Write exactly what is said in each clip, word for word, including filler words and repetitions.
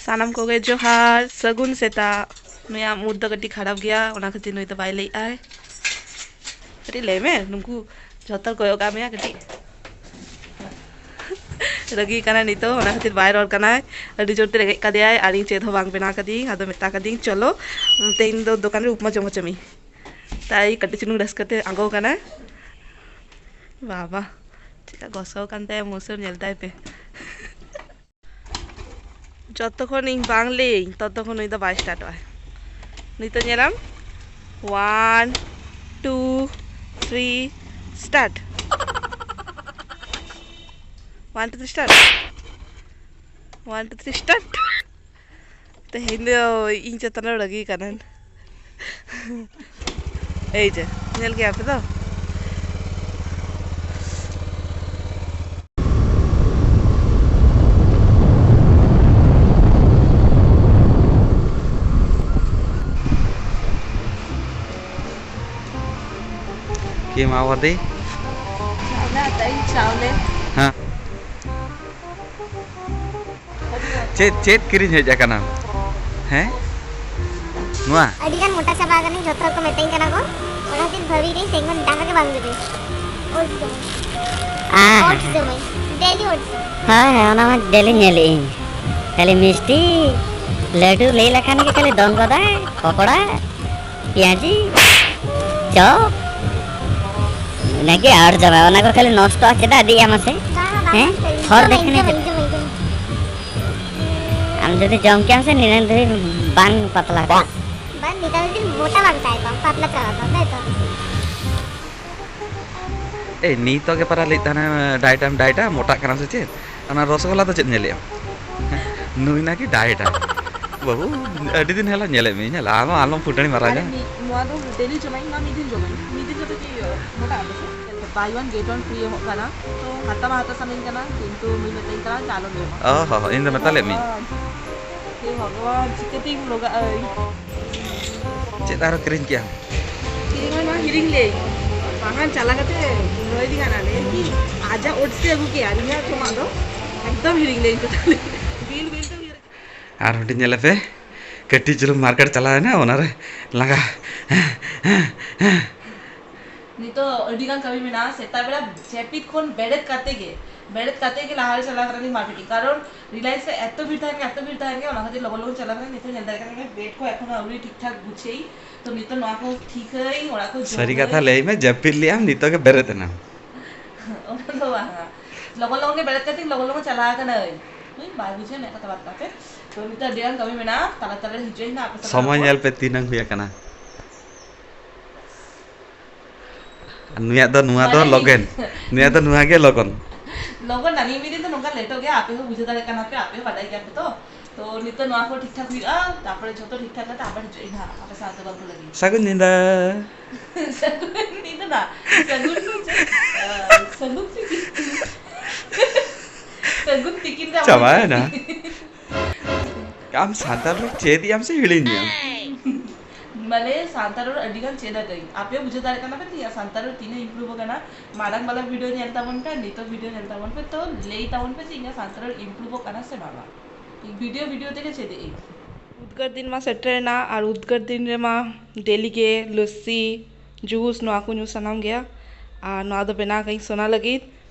ᱥᱟᱱᱟᱢ ᱠᱚᱜᱮ ᱡᱚᱦᱟᱨ, ᱥᱟᱹᱜᱩᱱ ᱥᱮᱛᱟᱜ᱾ ᱱᱩᱭᱟᱜ ᱢᱩᱰ ᱫᱚ ᱠᱟᱹᱴᱤᱡ ᱠᱷᱟᱨᱟᱯ ᱜᱮᱭᱟ, ᱚᱱᱟ ᱠᱷᱟᱹᱛᱤᱨ ᱱᱩᱭ ᱫᱚ ᱵᱟᱭ ᱞᱟᱹᱭᱮᱫ ᱟᱭ᱾ ᱠᱟᱹᱴᱤᱡ ᱞᱟᱹᱭ ᱢᱮ, ᱱᱩᱠᱩ ᱡᱷᱚᱛᱚ ᱠᱚᱭᱚᱜ ᱠᱟᱜ ᱢᱮᱭᱟ ᱠᱟᱹᱴᱤᱡ᱾ ᱨᱟᱹᱜᱤ ᱠᱟᱱᱟᱭ ᱱᱤᱛᱚᱜ, ᱚᱱᱟ ᱠᱷᱟᱹᱛᱤᱨ ᱵᱟᱭ ᱨᱚᱲ ᱠᱟᱱᱟᱭ᱾ ᱟᱹᱰᱤ ᱡᱳᱨ ᱛᱮ ᱨᱮᱸᱜᱮᱡ ᱠᱟᱫᱮᱭᱟᱭ ᱟᱨ ᱤᱧ ᱪᱮᱫ ᱦᱚᱸ ᱵᱟᱝ ᱵᱮᱱᱟᱣ ᱠᱟᱫᱤᱧ᱾ ᱟᱫᱚ ᱢᱮᱛᱟ ᱠᱟᱫᱤᱧ, "ᱪᱚᱞᱚ, ᱛᱮᱦᱮᱧ ᱫᱚ ᱫᱚᱠᱟᱱ ᱨᱮ ᱩᱯᱢᱟ ᱡᱚᱢ ᱦᱚᱪᱚ ᱢᱮ᱾" ᱛᱟᱭ ᱠᱟᱹᱴᱤᱡ ᱪᱩᱞᱩᱝ ᱨᱟᱹᱥᱠᱟᱹ ᱛᱮ ᱟᱬᱜᱚ ᱠᱟᱱᱟᱭ᱾ ᱵᱟᱵᱟ, ᱪᱮᱫᱠᱟ ᱜᱚᱥᱚ ᱠᱟᱱ ᱛᱟᱭᱟ ᱢᱩᱥᱟᱹᱨ, ᱧᱮᱞ ᱛᱟᱭ ᱯᱮ᱾ ᱡᱚᱛᱚᱠᱷᱚᱱ ᱤᱧ ᱵᱟᱝ ᱞᱟᱹᱭᱟᱹᱧ, ᱛᱚᱛᱚᱠᱷᱚᱱ ᱱᱩᱭ ᱫᱚ ᱵᱟᱭ ᱥᱴᱟᱨᱴᱚᱜᱼᱟ᱾ ᱱᱤᱛᱚᱜ ᱧᱮᱞᱟᱢ, one, two, three, start᱾ One, two, three, start᱾ One, two, three, start᱾ ᱛᱮᱦᱮᱧ ᱫᱚ ᱤᱧ ᱪᱮᱛᱟᱱ ᱨᱮ ᱨᱟᱹᱜᱤ ᱠᱟᱱᱟ᱾ ᱮᱭ ᱡᱮ, ᱧᱮᱞ ᱠᱮᱜᱼᱟ ᱯᱮ ᱛᱚ? ᱠᱤ ᱢᱟᱣᱟᱫᱤ? ᱪᱟᱣᱞᱮ ᱟᱛᱟ ᱤᱧ, ᱪᱟᱣᱞᱮ᱾ ᱦᱮᱸ᱾ ᱪᱮᱫ, ᱪᱮᱫ ᱠᱤᱨᱤᱧ ᱦᱮᱡ ᱟᱠᱟᱱᱟᱢ? ᱦᱮᱸ? ᱱᱚᱣᱟ? ᱟᱹᱰᱤ ᱜᱟᱱ ᱢᱚᱴᱟ ᱪᱟᱵᱟ ᱟᱠᱟᱱᱟᱹᱧ, ᱡᱚᱛᱚ ᱦᱚᱲ ᱠᱚ ᱢᱮᱛᱟᱹᱧ ᱠᱟᱱᱟ ᱠᱚ, ᱚᱱᱟ ᱠᱷᱟᱹᱛᱤᱨ ᱵᱷᱟᱹᱵᱤ ᱠᱟᱹᱫᱟᱹᱧ ᱛᱮᱦᱮᱧ ᱠᱷᱚᱱ ᱫᱟᱠᱟ ᱜᱮ ᱵᱟᱝ ᱡᱚᱢᱟᱹᱧ᱾ Oats ᱡᱚᱢᱟᱹᱧ᱾ ᱟᱦ᱾ Oats ᱡᱚᱢᱟᱹᱧ, daily oats ᱡᱚᱢᱟᱹᱧ᱾ ᱦᱳᱭ, ᱦᱳᱭ, ᱚᱱᱟ ᱢᱟ daily ᱧᱮᱞᱮᱫ ᱟᱹᱧ᱾ ᱠᱷᱟᱹᱞᱤ ᱢᱤᱥᱴᱤ, ᱞᱟᱹᱰᱩ ᱞᱟᱹᱭ ᱞᱮᱠᱷᱟᱱ ᱜᱮ ᱠᱷᱟᱹᱞᱤ ᱫᱚᱱ ᱜᱚᱫᱟᱭ, ᱯᱚᱠᱚᱲᱟ᱾ ᱯᱮᱸᱭᱟᱡᱤ, ᱪᱚᱯ, ᱤᱱᱟᱹᱜᱮ ᱟᱨ ᱡᱟᱢᱟ, ᱚᱱᱟ ᱠᱚ ᱠᱷᱟᱹᱞᱤ ᱱᱚᱥᱴᱚᱜᱼᱟ, ᱪᱮᱫᱟᱜ ᱤᱫᱤᱭᱟ ᱢᱟᱥᱮ? ᱵᱟᱝ, ᱵᱟᱝ, ᱦᱮᱸ? ᱵᱟᱝ, ᱦᱚᱨ ᱤᱧ ᱫᱮᱠᱷᱟᱱᱮ ᱡᱚᱢᱟᱹᱧ, ᱪᱮᱫ? ᱤᱧ ᱡᱚᱢᱟᱹᱧ, ᱤᱧ ᱡᱚᱢᱟᱹᱧ᱾ ᱟᱢ ᱡᱩᱫᱤ ᱡᱚᱢ ᱠᱮᱭᱟᱢ ᱥᱮ, ᱱᱤᱱᱟᱹᱜ ᱫᱷᱟᱹᱵᱤᱡ ᱵᱟᱝ ᱯᱟᱛᱞᱟ ᱠᱚᱜᱼᱟ᱾ ᱵᱟᱝ, ᱱᱮᱛᱟᱨ ᱫᱤᱱ ᱢᱚᱴᱟ ᱵᱟᱝ ᱛᱟᱦᱮᱸ ᱠᱚᱜᱼᱟ, ᱯᱟᱛᱞᱟ ᱪᱟᱵᱟ ᱠᱚᱜᱼᱟ, ᱛᱟᱭ ᱛᱚ? ᱮᱭ, ᱱᱤᱛᱚᱜ ᱜᱮ ᱯᱟᱨᱟ ᱞᱟᱹᱭᱮᱫ ᱛᱟᱦᱮᱱᱟ, diet ᱟᱢ, diet ᱟ, ᱢᱚᱴᱟᱜ ᱠᱟᱱᱟᱢ ᱥᱮ ᱪᱮᱫ? ᱚᱱᱟ ᱨᱚᱥᱜᱚᱞᱞᱟ ᱫᱚ ᱪᱮᱫ ᱧᱮᱞᱮᱜᱼᱟᱢ? ᱱᱩᱭ ᱱᱟᱠᱤ diet ᱟᱭ᱾ ᱵᱟᱹᱵᱩ, ᱟᱹᱰᱤ ᱫᱤᱱ ᱦᱮᱞᱟ ᱧᱮᱞᱮᱫ ᱢᱮᱭᱟ, ᱧᱮᱞ ᱟᱢ ᱟᱞᱚᱢ ᱯᱷᱩᱴᱟᱹᱱᱤ ᱢᱟᱨᱟᱝᱟ᱾ ᱟᱨ ᱢᱤᱫ, ᱱᱚᱣᱟ ᱫᱚ daily ᱡᱚᱢᱟᱹᱧ, ᱱᱚᱣᱟ ᱢᱤᱫ ᱫᱤᱱ ᱡᱚᱢᱟᱹᱧ, ᱢᱤᱫ ᱫᱤᱱ ᱡᱚᱢᱟᱹᱧ᱾ ᱵᱟᱭ ᱚᱣᱟᱱ ᱜᱮᱴ ᱚᱣᱟᱱ ᱯᱷᱨᱤ ᱮᱢᱚᱜ ᱠᱟᱱᱟ, ᱛᱚ ᱦᱟᱛᱟᱣ ᱢᱟ ᱦᱟᱛᱟᱣ ᱥᱟᱱᱟᱧ ᱠᱟᱱᱟ, ᱠᱤᱱᱛᱩ ᱩᱱᱤ ᱢᱤᱛᱟᱹᱧ ᱠᱟᱱᱟ ᱡᱮ ᱟᱞᱚᱢ ᱡᱚᱢᱟ᱾ ᱚ ᱦᱚᱸ, ᱤᱧ ᱫᱚ ᱢᱮᱛᱟ ᱞᱮᱫ ᱢᱤᱭᱟᱹᱧ᱾ ᱦᱮ ᱵᱷᱚᱜᱚᱵᱟᱱ, ᱪᱤᱠᱟᱹᱛᱤᱧ ᱨᱳᱜᱟᱜ ᱟᱹᱧ? ᱪᱮᱫ ᱟᱨᱦᱚᱸ ᱠᱤᱨᱤᱧ ᱠᱮᱜᱼᱟᱢ? ᱠᱤᱨᱤᱧ ᱢᱟ ᱦᱤᱲᱤᱧ ᱞᱮ, ᱵᱟᱝᱠᱷᱟᱱ ᱪᱟᱞᱟᱣ ᱠᱟᱛᱮ ᱞᱟᱹᱭ ᱫᱤᱧ ᱠᱟᱱᱟ ᱞᱮ ᱠᱤ ᱟᱡᱟᱜ oats ᱮ ᱟᱹᱜᱩ ᱠᱮᱜᱼᱟ, ᱤᱧᱟᱹᱜ ᱡᱚᱢᱟᱜ ᱫᱚ ᱮᱠᱫᱚᱢ ᱦᱤᱲᱤᱧ ᱞᱮ ᱤᱧ ᱫᱚ ᱛᱟᱦᱞᱮ᱾ ᱵᱤᱞ ᱵᱤᱞ ᱛᱮ ᱩᱭᱦᱟᱹᱨ ᱟᱨ ᱦᱩᱰᱤᱧ ᱧᱮᱞᱮ ᱯᱮ, ᱠᱟᱹᱴᱤᱡ ᱪᱩᱞᱩᱝ ᱢᱟᱨᱠᱮᱴ ᱪᱟᱞᱟᱣ ᱮᱱᱟ, ᱚᱱᱟᱨᱮ ᱞᱟᱸᱜᱟ᱾ ᱱᱤᱛᱚᱜ ᱟᱹᱰᱤ ᱜᱟᱱ ᱠᱟᱹᱢᱤ ᱢᱮᱱᱟᱜᱼᱟ᱾ ᱥᱮᱛᱟᱜ ᱵᱮᱲᱟ ᱡᱟᱹᱯᱤᱫ ᱠᱷᱚᱱ ᱵᱮᱨᱮᱫ ᱠᱟᱛᱮ ᱜᱮ, ᱵᱮᱨᱮᱫ ᱠᱟᱛᱮ ᱜᱮ ᱞᱟᱦᱟ ᱨᱮ ᱪᱟᱞᱟᱣ ᱠᱟᱱᱟ ᱞᱤᱧ ᱢᱟᱨᱠᱮᱴᱤᱝ, ᱠᱟᱨᱚᱱ ᱨᱤᱞᱟᱭᱮᱱᱥ ᱨᱮ ᱮᱛᱚ ᱵᱷᱤᱲ ᱛᱟᱦᱮᱱ ᱜᱮᱭᱟ, ᱮᱛᱚ ᱵᱷᱤᱲ ᱛᱟᱦᱮᱱ ᱜᱮᱭᱟ, ᱚᱱᱟ ᱠᱷᱟᱹᱛᱤᱨ ᱞᱚᱜᱚᱱ ᱞᱚᱜᱚᱱ ᱪᱟᱞᱟᱣ ᱠᱟᱱᱟ᱾ ᱱᱤᱛᱚᱜ ᱧᱮᱞ ᱫᱟᱲᱮᱭᱟᱜ ᱠᱟᱱᱟ ᱵᱮᱰ ᱠᱚ ᱮᱠᱷᱚᱱᱳ ᱟᱹᱣᱨᱤ ᱴᱷᱤᱠ ᱴᱷᱟᱠ ᱜᱩᱪᱷᱟᱹᱭ᱾ ᱛᱚ ᱱᱤᱛᱚᱜ ᱱᱚᱣᱟ ᱠᱚ ᱴᱷᱤᱠᱟᱹᱧ, ᱚᱲᱟᱜ ᱠᱚ ᱥᱟᱹᱨᱤ ᱠᱟᱛᱷᱟ ᱡᱚᱜᱟᱹᱧ᱾ ᱞᱟᱹᱭ ᱢᱮ, ᱡᱟᱹᱯᱤᱫ ᱞᱮᱜ ᱟᱢ, ᱱᱤᱛᱚᱜ ᱜᱮ ᱵᱮᱨᱮᱫ ᱮᱱᱟᱢ᱾ ᱚᱱᱟ ᱫᱚ ᱵᱟᱝᱟ, ᱞᱚᱜᱚᱱ ᱞᱚᱜᱚᱱ ᱜᱮ ᱵᱮᱨᱮᱫ ᱠᱟᱛᱮᱧ ᱞᱚᱜᱚᱱ ᱞᱚᱜᱚᱱ ᱪᱟᱞᱟᱣ ᱠᱟᱹᱱᱟᱹᱧ᱾ ᱦᱩᱭ ᱵᱟᱭ ᱵᱩᱡᱷᱟᱹᱣ ᱢᱮ ᱠᱟᱛᱷᱟ ᱵᱟᱨᱛᱟ ᱛᱮ᱾ ᱛᱚ ᱱᱤᱛᱚᱜ ᱟᱹᱰᱤ ᱜᱟᱱ ᱠᱟᱹᱢᱤ ᱢᱮᱱᱟᱜᱼᱟ, ᱛᱟᱞᱟ ᱛᱟᱞᱟ ᱨᱮ ᱦᱤᱡᱩᱜ ᱟᱹᱧ ᱱᱟᱜ ᱟᱯᱮ ᱥᱟᱞᱟᱜ ᱥᱚᱢᱚᱭ ᱨᱚᱯᱚᱲ᱾ ᱧᱮᱞ ᱯᱮ ᱛᱤᱱᱟᱹᱝ ᱦᱩᱭ ᱟᱠᱟᱱᱟ᱾ ᱟᱨ ᱱᱩᱭᱟᱜ ᱫᱚ, ᱱᱚᱣᱟ ᱫᱚ ᱢᱟᱱᱮ ᱞᱚᱜᱮᱱ, ᱱᱩᱭᱟᱜ ᱫᱚ ᱱᱚᱣᱟ ᱜᱮ ᱞᱚᱜᱚᱱ᱾ ᱞᱚᱜᱚᱱ ᱱᱟ, ᱢᱤᱫ ᱢᱤᱫ ᱫᱤᱱ ᱫᱚ ᱱᱚᱝᱠᱟ ᱞᱮᱴᱚᱜ ᱜᱮᱭᱟ, ᱟᱯᱮ ᱦᱚᱸ ᱵᱩᱡᱷᱟᱹᱣ ᱫᱟᱲᱮᱭᱟᱜ ᱠᱟᱱᱟ ᱯᱮ, ᱟᱯᱮ ᱦᱚᱸ ᱵᱟᱰᱟᱭ ᱜᱮᱭᱟ ᱯᱮ ᱛᱚ᱾ ᱛᱚ ᱱᱤᱛᱚᱜ ᱱᱚᱣᱟ ᱠᱚ ᱴᱷᱤᱠ ᱴᱷᱟᱠ ᱦᱩᱭᱩᱜᱼᱟ, ᱛᱟᱨᱯᱚᱨᱮ ᱡᱷᱚᱛᱚ ᱴᱷᱤᱠ ᱴᱷᱟᱠ ᱠᱟᱛᱮ ᱟᱵᱟᱨ ᱦᱤᱡᱩᱜ ᱟᱹᱧ ᱦᱟᱸᱜ ᱟᱯᱮ ᱥᱟᱶᱛᱮ ᱜᱚᱞᱯᱚ ᱞᱟᱹᱜᱤᱫ᱾ ᱥᱟᱹᱜᱩᱱ ᱧᱤᱫᱟᱹ᱾ ᱥᱟᱹᱜᱩᱱ ᱧᱤᱫᱟᱹ ᱫᱟ, ᱥᱟᱹᱜᱩᱱ ᱫᱚ ᱪᱮᱫ? ᱟᱸ, ᱥᱟᱹᱜᱩᱱ ᱛᱤᱠᱤᱱ᱾ ᱥᱟᱹᱜᱩᱱ ᱛᱤᱠᱤᱱ ᱨᱮ ᱟᱵᱟᱨ ᱪᱟᱵᱟᱭᱮᱱᱟ᱾ ᱟᱢ ᱥᱟᱱᱛᱟᱲ ᱨᱚᱲ ᱪᱮᱫ ᱮᱫ ᱟᱢ ᱥᱮ ᱦᱤᱲᱤᱧ ᱮᱫ ᱟᱢ? ᱢᱟᱱᱮ ᱥᱟᱱᱛᱟᱲ ᱨᱚᱲ ᱟᱹᱰᱤ ᱜᱟᱱ ᱪᱮᱫ ᱟᱠᱟᱫᱟᱹᱧ᱾ ᱟᱯᱮ ᱵᱩᱡᱷᱟᱹᱣ ᱫᱟᱲᱮᱭᱟᱜ ᱠᱟᱱᱟ ᱯᱮ ᱛᱚ ᱤᱧᱟᱹᱜ ᱥᱟᱱᱛᱟᱲ ᱨᱚᱲ ᱛᱤᱱᱟᱹᱜ improve ᱟᱠᱟᱱᱟ? ᱢᱟᱲᱟᱝ ᱵᱟᱞᱟ video ᱧᱮᱞ ᱛᱟᱵᱚᱱ ᱯᱮ, ᱱᱤᱛᱚᱜ video ᱧᱮᱞ ᱛᱟᱵᱚᱱ ᱯᱮ, ᱛᱚ ᱞᱟᱹᱭ ᱛᱟᱵᱚᱱ ᱯᱮ ᱡᱮ ᱤᱧᱟᱹᱜ ᱥᱟᱱᱛᱟᱲ ᱨᱚᱲ improve ᱚᱜ ᱠᱟᱱᱟ ᱥᱮ ᱵᱟᱝᱟ? Video, video ᱛᱮᱜᱮ ᱪᱮᱫ ᱮᱫ ᱟᱹᱧ᱾ ᱩᱫᱽᱜᱟᱹᱨ ᱫᱤᱱ ᱢᱟ ᱥᱮᱴᱮᱨᱮᱱᱟ, ᱟᱨ ᱩᱫᱽᱜᱟᱹᱨ ᱫᱤᱱ ᱨᱮᱢᱟ daily ᱜᱮ ᱞᱟᱹᱥᱥᱤ, juice, ᱱᱚᱣᱟ ᱠᱚ ᱧᱩ ᱥᱟᱱᱟᱢ ᱜᱮᱭᱟ᱾ ᱟᱨ ᱱᱚᱣᱟ ᱫᱚ ᱵᱮᱱᱟᱣ ᱟᱠᱟᱫᱟᱹᱧ ᱥᱳᱱᱟ ᱞᱟᱹᱜᱤᱫ᱾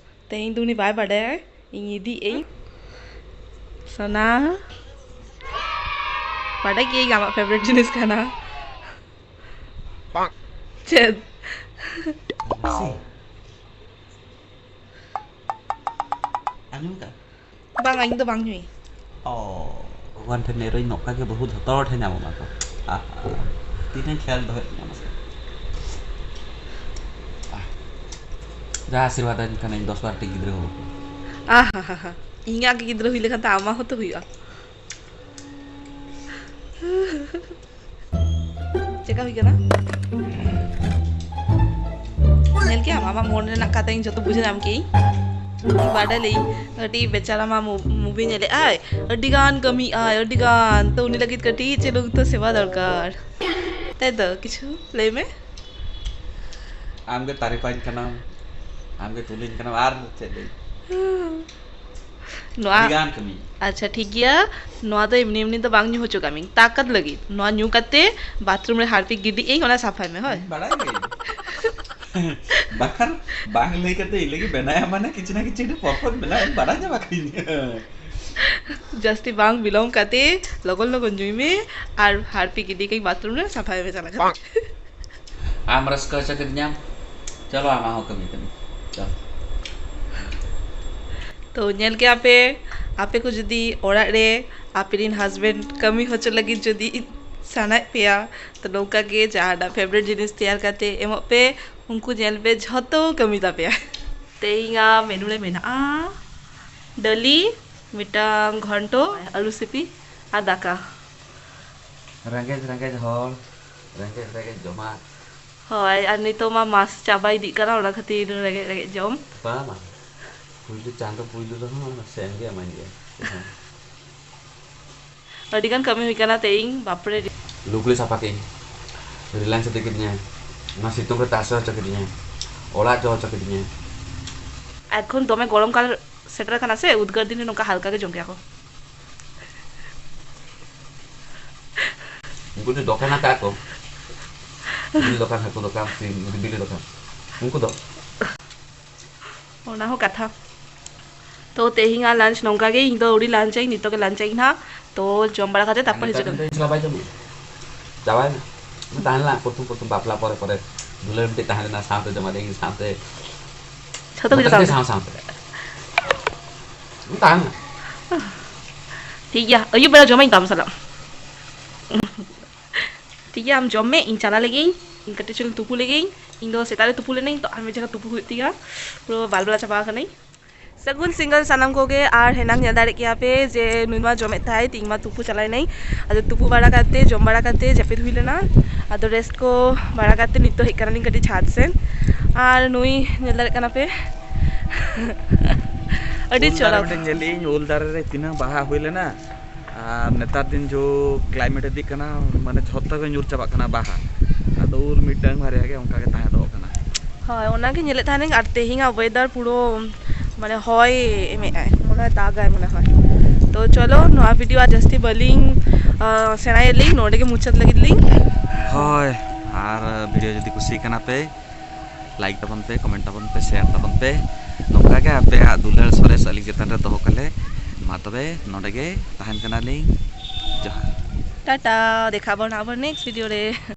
ᱛᱮᱦᱮᱧ ᱫᱚ ᱩᱱᱤ ᱵᱟᱭ ᱵᱟᱰᱟᱭᱟ, ᱤᱧ ᱤᱫᱤᱭᱮᱫ ᱟᱹᱧ᱾ ᱥᱳᱱᱟ, ᱵᱟᱰᱟᱭ ᱜᱮᱭᱟᱹᱧ ᱟᱢᱟᱜ favourite ᱡᱤᱱᱤᱥ ᱠᱟᱱᱟ᱾ ᱪᱮᱫ? ᱞᱟᱹᱥᱥᱤ᱾ ᱟᱸᱡᱚᱢ ᱠᱟᱜ? ᱵᱟᱝᱟ, ᱤᱧ ᱫᱚ ᱵᱟᱝ ᱧᱩᱭ᱾ ᱚ, ᱵᱷᱚᱜᱚᱵᱟᱱ ᱴᱷᱮᱱ ᱱᱮᱨᱳᱧ, ᱱᱚᱝᱠᱟ ᱜᱮ ᱵᱟᱹᱦᱩ ᱡᱷᱚᱛᱚ ᱦᱚᱲ ᱴᱷᱮᱱ ᱧᱟᱢᱚᱜ ᱢᱟ ᱠᱚ᱾ ᱟᱦ, ᱟᱦ, ᱛᱤᱱᱟᱹᱜ ᱠᱷᱮᱭᱟᱞ ᱫᱚᱦᱚᱭᱮᱫ ᱛᱤᱧᱟ ᱢᱟᱥᱮ᱾ ᱟᱦ, ᱡᱟ ᱟᱥᱤᱨᱵᱟᱫ ᱟᱹᱧ ᱠᱷᱟᱱᱮᱧ ᱫᱚᱥ ᱵᱟᱨᱚ ᱴᱤ ᱜᱤᱫᱽᱨᱟᱹ ᱦᱚᱸ᱾ ᱟᱦ, ᱦᱟ, ᱦᱟ, ᱦᱟ᱾ ᱤᱧᱟᱹᱜ ᱜᱮ ᱜᱤᱫᱽᱨᱟᱹ ᱦᱩᱭ ᱞᱮᱠᱷᱟᱱ ᱛᱚ ᱟᱢᱟᱜ ᱦᱚᱸᱛᱚ ᱦᱩᱭᱩᱜᱼᱟ᱾ ᱪᱮᱠᱟ ᱦᱩᱭ ᱠᱟᱱᱟ? ᱧᱮᱞ ᱠᱮᱜ ᱟᱢ? ᱟᱢᱟᱜ ᱢᱚᱱ ᱨᱮᱱᱟᱜ ᱠᱟᱛᱷᱟ ᱤᱧ ᱡᱚᱛᱚ ᱵᱩᱡᱷᱟᱹᱣ ᱧᱟᱢ ᱠᱮᱜ ᱟᱹᱧ᱾ ᱤᱧ ᱵᱟᱰᱟᱭ ᱞᱮᱜ ᱟᱹᱧ, ᱠᱟᱹᱴᱤᱡ ᱵᱮᱪᱟᱨᱟ ᱢᱟ ᱢᱩ-, movie ᱧᱮᱞᱮᱜ ᱟᱭ, ᱟᱹᱰᱤ ᱜᱟᱱ ᱠᱟᱹᱢᱤᱭᱮᱜ ᱟᱭ, ᱟᱹᱰᱤ ᱜᱟᱱ᱾ ᱛᱚ, ᱩᱱᱤ ᱞᱟᱹᱜᱤᱫ ᱠᱟᱹᱴᱤᱡ ᱪᱩᱞᱩᱝ ᱛᱚ ᱥᱮᱵᱟ ᱫᱚᱨᱠᱟᱨ᱾ ᱛᱟᱭ ᱛᱚ, ᱠᱤᱪᱷᱩ ᱞᱟᱹᱭ ᱢᱮ᱾ ᱟᱢ ᱜᱮ ᱛᱟᱹᱨᱤᱯᱟᱹᱧ ᱠᱟᱱᱟᱢ, ᱟᱢ ᱜᱮ ᱛᱩᱞᱤᱧ ᱠᱟᱱᱟᱢ, ᱟᱨ ᱪᱮᱫ ᱞᱟᱹᱭ? ᱱᱚᱣᱟ ᱟᱹᱰᱤ ᱜᱟᱱ ᱠᱟᱹᱢᱤ᱾ ᱟᱪᱪᱷᱟ, ᱴᱷᱤᱠ ᱜᱮᱭᱟ᱾ ᱱᱚᱣᱟ ᱫᱚ ᱮᱢᱱᱤ ᱮᱢᱱᱤ ᱫᱚ ᱵᱟᱝ ᱧᱩ ᱦᱚᱪᱚ ᱠᱟᱜ ᱢᱤᱧ, ᱛᱟᱠᱟᱛ ᱞᱟᱹᱜᱤᱫ᱾ ᱱᱚᱣᱟ ᱧᱩ ᱠᱟᱛᱮ ᱵᱟᱛᱷᱨᱩᱢ ᱨᱮ ᱦᱟᱨᱯᱤᱠ ᱜᱤᱰᱤ ᱟᱹᱧ, ᱚᱱᱟ ᱥᱟᱯᱷᱟᱭ ᱢᱮ, ᱦᱳᱭ᱾ ᱵᱟᱲᱟᱭ ᱜᱮ᱾ ᱵᱟᱠᱷᱟᱱ ᱵᱟᱝ ᱞᱟᱹᱭ ᱠᱟᱛᱮ ᱤᱧ ᱞᱟᱹᱜᱤᱫ ᱵᱮᱱᱟᱭᱟ, ᱢᱟᱱᱮ ᱠᱤᱪᱷᱩ ᱱᱟ ᱠᱤᱪᱷᱩ ᱟᱹᱰᱤ ᱯᱚᱨᱯᱚᱨ ᱵᱮᱱᱟᱣ ᱵᱟᱲᱟᱭ ᱧᱟᱢ ᱟᱠᱟᱫᱤᱧ᱾ ᱡᱟᱹᱥᱛᱤ ᱵᱟᱝ ᱵᱤᱞᱚᱢ ᱠᱟᱛᱮ ᱞᱚᱜᱚᱱ ᱞᱚᱜᱚᱱ ᱧᱩᱭ ᱢᱮ ᱟᱨ ᱦᱟᱨᱯᱤᱠ ᱜᱤᱰᱤ ᱠᱟᱹᱧ ᱵᱟᱛᱷᱨᱩᱢ ᱨᱮ, ᱥᱟᱯᱷᱟᱭ ᱢᱮ ᱪᱟᱞᱟᱜ ᱠᱟᱛᱮ᱾ ᱟᱢ ᱨᱟᱹᱥᱠᱟᱹ ᱦᱚᱪᱚ ᱠᱤᱫᱤᱧᱟᱢ᱾ ᱪᱚᱞᱚ, ᱟᱢᱟᱜ ᱦᱚᱸ ᱠᱟᱹᱢᱤ ᱠᱟᱹᱢᱤ᱾ ᱪᱚᱞᱚ᱾ ᱛᱚ, ᱧᱮᱞ ᱠᱮᱜᱼᱟ ᱯᱮ, ᱟᱯᱮ ᱠᱚ ᱡᱩᱫᱤ ᱚᱲᱟᱜ ᱨᱮ ᱟᱯᱮ ᱨᱮᱱ ᱦᱟᱥᱵᱮᱱᱰ ᱠᱟᱹᱢᱤ ᱦᱚᱪᱚ ᱞᱟᱹᱜᱤᱫ ᱡᱩᱫᱤ ᱥᱟᱱᱟᱭᱮᱫ ᱯᱮᱭᱟ, ᱛᱚ ᱱᱚᱝᱠᱟ ᱜᱮ ᱡᱟᱦᱟᱱᱟᱜ ᱯᱷᱮᱵᱟᱨᱮᱴ ᱡᱤᱱᱤᱥ ᱛᱮᱭᱟᱨ ᱠᱟᱛᱮ ᱮᱢᱚᱜ ᱯᱮ᱾ ᱩᱱᱠᱩ ᱧᱮᱞ ᱯᱮ, ᱡᱷᱚᱛᱚ ᱠᱟᱹᱢᱤ ᱛᱟᱯᱮᱭᱟ᱾ ᱛᱮᱦᱮᱧᱟᱜ ᱢᱮᱱᱩ ᱨᱮ ᱢᱮᱱᱟᱜᱼᱟ ᱰᱟᱹᱞᱤ, ᱢᱤᱫᱴᱟᱝ ᱜᱷᱚᱱᱴᱚ, ᱟᱹᱞᱩ ᱥᱤᱯᱤ ᱟᱨ ᱫᱟᱠᱟ᱾ ᱨᱮᱸᱜᱮᱡ ᱨᱮᱸᱜᱮᱡ ᱦᱚᱲ, ᱨᱮᱸᱜᱮᱡ ᱨᱮᱸᱜᱮᱡ ᱡᱚᱢᱟᱜ᱾ ᱦᱳᱭ, ᱟᱨ ᱱᱤᱛᱚᱜ ᱢᱟ ᱢᱟᱥ ᱪᱟᱵᱟ ᱤᱫᱤᱜ ᱠᱟᱱᱟ, ᱚᱱᱟ ᱠᱷᱟᱹᱛᱤᱨ ᱨᱮᱸᱜᱮᱡ ᱨᱮᱸᱜᱮᱡ ᱡᱚᱢ᱾ ᱵᱟᱝ, ᱵᱟᱝ᱾ ᱯᱩᱭᱞᱩ ᱪᱟᱸᱫᱚ ᱯᱩᱭᱞᱩ ᱨᱮᱦᱚᱸ ᱥᱮᱢ ᱜᱮ ᱮᱢᱟᱹᱧ ᱜᱮᱭᱟ᱾ ᱟᱹᱰᱤ ᱜᱟᱱ ᱠᱟᱹᱢᱤ ᱦᱩᱭ ᱠᱟᱱᱟ ᱛᱮᱦᱮᱧ, ᱵᱟᱯᱨᱮ᱾ ᱞᱩᱜᱽᱲᱤ ᱥᱟᱯᱷᱟ ᱠᱮᱫᱟᱹᱧ, ᱨᱤᱞᱟᱭᱮᱱᱥ ᱤᱫᱤ ᱠᱤᱫᱤᱧᱟ, ᱚᱱᱟ ᱥᱤᱛᱩᱝ ᱨᱮ ᱛᱟᱥᱮ ᱦᱚᱪᱚ ᱠᱤᱫᱤᱧᱟ, ᱚᱲᱟᱜ ᱡᱚᱜ ᱦᱚᱪᱚ ᱠᱤᱫᱤᱧᱟ᱾ ᱮᱠᱷᱚᱱ ᱫᱚᱢᱮ ᱜᱚᱨᱚᱢ ᱠᱟᱞ ᱥᱮᱴᱮᱨ ᱟᱠᱟᱱᱟ ᱥᱮ, ᱩᱫᱽᱜᱟᱹᱨ ᱫᱤᱱ ᱨᱮ ᱱᱚᱝᱠᱟ ᱦᱟᱞᱠᱟ ᱜᱮ ᱡᱚᱢ ᱜᱮᱭᱟ ᱠᱚ᱾ ᱩᱱᱠᱩ ᱫᱚ ᱫᱚᱠᱟᱱ ᱟᱠᱟᱫ ᱠᱚ, ᱡᱤᱞ ᱫᱚᱠᱟᱱ, ᱦᱟᱹᱠᱩ ᱫᱚᱠᱟᱱ, ᱥᱤᱢ, ᱵᱤᱞᱤ ᱫᱚᱠᱟᱱ, ᱩᱱᱠᱩ ᱫᱚ᱾ ᱚᱱᱟ ᱦᱚᱸ ᱠᱟᱛᱷᱟ᱾ ᱛᱚ, ᱛᱮᱦᱮᱧᱟᱜ ᱞᱟᱧᱪ ᱱᱚᱝᱠᱟ ᱜᱮ, ᱤᱧ ᱫᱚ ᱟᱹᱣᱨᱤ ᱞᱟᱧᱪ ᱟᱹᱧ, ᱱᱤᱛᱚᱜ ᱜᱮ ᱞᱟᱧᱪ ᱟᱹᱧ ᱦᱟᱸᱜ᱾ ᱛᱚ, ᱡᱚᱢ ᱵᱟᱲᱟ ᱠᱟᱛᱮ ᱛᱟᱨᱯᱚᱨ ᱦᱤᱡᱩᱜ ᱠᱟᱱᱟ᱾ ᱪᱟᱵᱟᱭ ᱛᱟᱵᱚᱱ᱾ ᱪᱟᱵᱟᱭ ᱢᱮ᱾ ᱛᱟᱦᱮᱸ ᱞᱮᱱᱟ ᱯᱨᱚᱛᱷᱚᱢ ᱯᱨᱚᱛᱷᱚᱢ ᱵᱟᱯᱞᱟ ᱯᱚᱨᱮ ᱯᱚᱨᱮ ᱫᱩᱞᱟᱹᱲ ᱢᱤᱫᱴᱮᱡ ᱛᱟᱦᱮᱸ ᱞᱮᱱᱟ, ᱥᱟᱶᱛᱮ ᱡᱚᱢᱟ ᱫᱮ ᱤᱧ ᱥᱟᱶᱛᱮ᱾ ᱡᱷᱚᱛᱚ ᱠᱤᱪᱷᱩ ᱡᱚᱛᱚ ᱠᱤᱪᱷᱩ ᱥᱟᱶᱛᱮ᱾ ᱥᱟᱶ ᱥᱟᱶᱛᱮ᱾ ᱛᱟᱦᱮᱸ ᱞᱮᱱᱟ᱾ ᱴᱷᱤᱠ ᱜᱮᱭᱟ, ᱟᱹᱭᱩᱵ ᱵᱮᱲᱟ ᱡᱚᱢᱟᱹᱧ ᱛᱚ ᱟᱢ ᱥᱟᱞᱟᱜ᱾ ᱴᱷᱤᱠ ᱜᱮᱭᱟ, ᱟᱢ ᱡᱚᱢ ᱢᱮ, ᱤᱧ ᱪᱟᱞᱟᱜ ᱞᱟᱹᱜᱤᱫ ᱤᱧ, ᱤᱧ ᱠᱟᱹᱴᱤᱡ ᱪᱩᱞᱩᱝ ᱛᱩᱯᱩ ᱞᱮᱜᱮ ᱤᱧ᱾ ᱤᱧ ᱫᱚ ᱥᱮᱛᱟᱜ ᱨᱮ ᱛᱩᱯᱩ ᱞᱮᱱᱟᱹᱧ, ᱛᱚ ᱟᱨ ᱢᱤᱫ ᱡᱟᱭᱜᱟ ᱛᱩᱯᱩ ᱦᱩᱭᱩᱜ ᱛᱤᱧᱟ, ᱯᱩᱨᱟᱹ ᱵᱟᱞᱵᱟᱞᱟ ᱪᱟᱵᱟ ᱟᱠᱟᱱᱟᱹᱧ᱾ ᱥᱟᱹᱜᱩᱱ ᱥᱤᱸᱜᱟᱹᱲ ᱥᱟᱱᱟᱢ ᱠᱚᱜᱮ, ᱟᱨ ᱦᱮᱱᱟᱝ ᱧᱮᱞ ᱫᱟᱲᱮᱭᱟᱜ ᱠᱮᱭᱟ ᱯᱮ ᱡᱮ ᱱᱩᱭ ᱢᱟ ᱡᱚᱢᱮᱫ ᱛᱟᱦᱮᱸᱫ, ᱛᱤᱦᱤᱧ ᱢᱟ ᱛᱩᱯᱩ ᱪᱟᱞᱟᱣ ᱮᱱᱟᱹᱧ᱾ ᱟᱫᱚ ᱛᱩᱯᱩ ᱵᱟᱲᱟ ᱠᱟᱛᱮ, ᱡᱚᱢ ᱵᱟᱲᱟ ᱠᱟᱛᱮ ᱡᱟᱹᱯᱤᱫ ᱦᱩᱭ ᱞᱮᱱᱟ᱾ ᱟᱫᱚ ᱨᱮᱥᱴ ᱠᱚ ᱵᱟᱲᱟ ᱠᱟᱛᱮ ᱱᱤᱛᱚᱜ ᱦᱮᱡ ᱠᱟᱱᱟᱞᱤᱧ ᱠᱟᱹᱴᱤᱡ ᱪᱷᱟᱫᱽ ᱥᱮᱱ, ᱟᱨ ᱱᱩᱭ ᱧᱮᱞ ᱫᱟᱲᱮᱭᱟᱜ ᱠᱟᱱᱟ ᱯᱮ᱾ ᱟᱹᱰᱤ ᱩᱞ ᱫᱟᱨᱮ ᱪᱚᱨᱚᱠ᱾ ᱢᱤᱫᱴᱮᱱ ᱧᱮᱞ ᱞᱮᱫᱟᱹᱧ, ᱩᱞ ᱫᱟᱨᱮ ᱨᱮ ᱛᱤᱱᱟᱹᱜ ᱵᱟᱦᱟ ᱦᱩᱭ ᱞᱮᱱᱟ᱾ ᱟᱨ ᱱᱮᱛᱟᱨ ᱫᱤᱱ ᱡᱚ ᱠᱞᱟᱭᱢᱮᱴ ᱤᱫᱤᱜ ᱠᱟᱱᱟ, ᱢᱟᱱᱮ ᱡᱷᱚᱛᱚ ᱜᱮ ᱧᱩᱨ ᱪᱟᱵᱟᱜ ᱠᱟᱱᱟ ᱵᱟᱦᱟ᱾ ᱟᱫᱚ ᱩᱞ ᱢᱤᱫᱴᱟᱝ ᱵᱟᱨᱭᱟ ᱜᱮ ᱚᱱᱠᱟ ᱜᱮ ᱛᱟᱦᱮᱸ ᱫᱚᱦᱚᱜ ᱠᱟᱱᱟ᱾ ᱦᱳᱭ, ᱚᱱᱟᱜᱮ ᱧᱮᱞᱮᱫ ᱛᱟᱦᱮᱱᱟᱹᱧ᱾ ᱟᱨ ᱛᱮᱦᱮᱧᱟᱜ ᱚᱭᱮᱫᱟᱨ ᱯᱩᱨᱟᱹ ᱢᱟᱱᱮ ᱦᱚᱭ ᱮᱢᱮᱜᱼᱟᱭ, ᱚᱱᱟ ᱫᱟᱜᱟᱭ ᱢᱚᱱᱮ ᱦᱚᱭ᱾ ᱛᱚ ᱪᱚᱞᱚ, ᱱᱚᱣᱟ ᱵᱷᱤᱰᱤᱭᱳ ᱟᱨ ᱡᱟᱹᱥᱛᱤ ᱵᱟᱹᱞᱤᱧ ᱥᱮᱬᱟᱭᱮᱫ ᱞᱤᱧ, ᱱᱚᱰᱮ ᱜᱮ ᱢᱩᱪᱟᱹᱫ ᱞᱟᱹᱜᱤᱫ ᱞᱤᱧ᱾ ᱦᱳᱭ, ᱟᱨ ᱵᱷᱤᱰᱤᱭᱳ ᱡᱩᱫᱤ ᱠᱩᱥᱤ ᱠᱟᱱᱟ ᱯᱮ, ᱞᱟᱭᱤᱠ ᱛᱟᱵᱚᱱ ᱯᱮ, ᱠᱚᱢᱮᱱᱴ ᱛᱟᱵᱚᱱ ᱯᱮ, ᱥᱮᱭᱟᱨ ᱛᱟᱵᱚᱱ ᱯᱮ᱾ ᱱᱚᱝᱠᱟ ᱜᱮ ᱟᱯᱮᱭᱟᱜ ᱫᱩᱞᱟᱹᱲ ᱥᱚᱨᱮᱥ ᱟᱹᱞᱤᱧ ᱪᱮᱛᱟᱱ ᱨᱮ ᱫᱚᱦᱚ ᱠᱟᱞᱮ᱾ ᱢᱟ ᱛᱚᱵᱮ ᱱᱚᱰᱮ ᱜᱮ ᱛᱟᱦᱮᱱ ᱠᱟᱱᱟᱞᱤᱧ᱾ ᱡᱚᱦᱟᱨ᱾ ᱴᱟᱴᱟ, ᱫᱮᱠᱷᱟ ᱵᱚᱱ ᱟᱵᱟᱨ ᱱᱮᱠᱥᱴ ᱵᱷᱤᱰᱤᱭᱳ ᱨᱮ᱾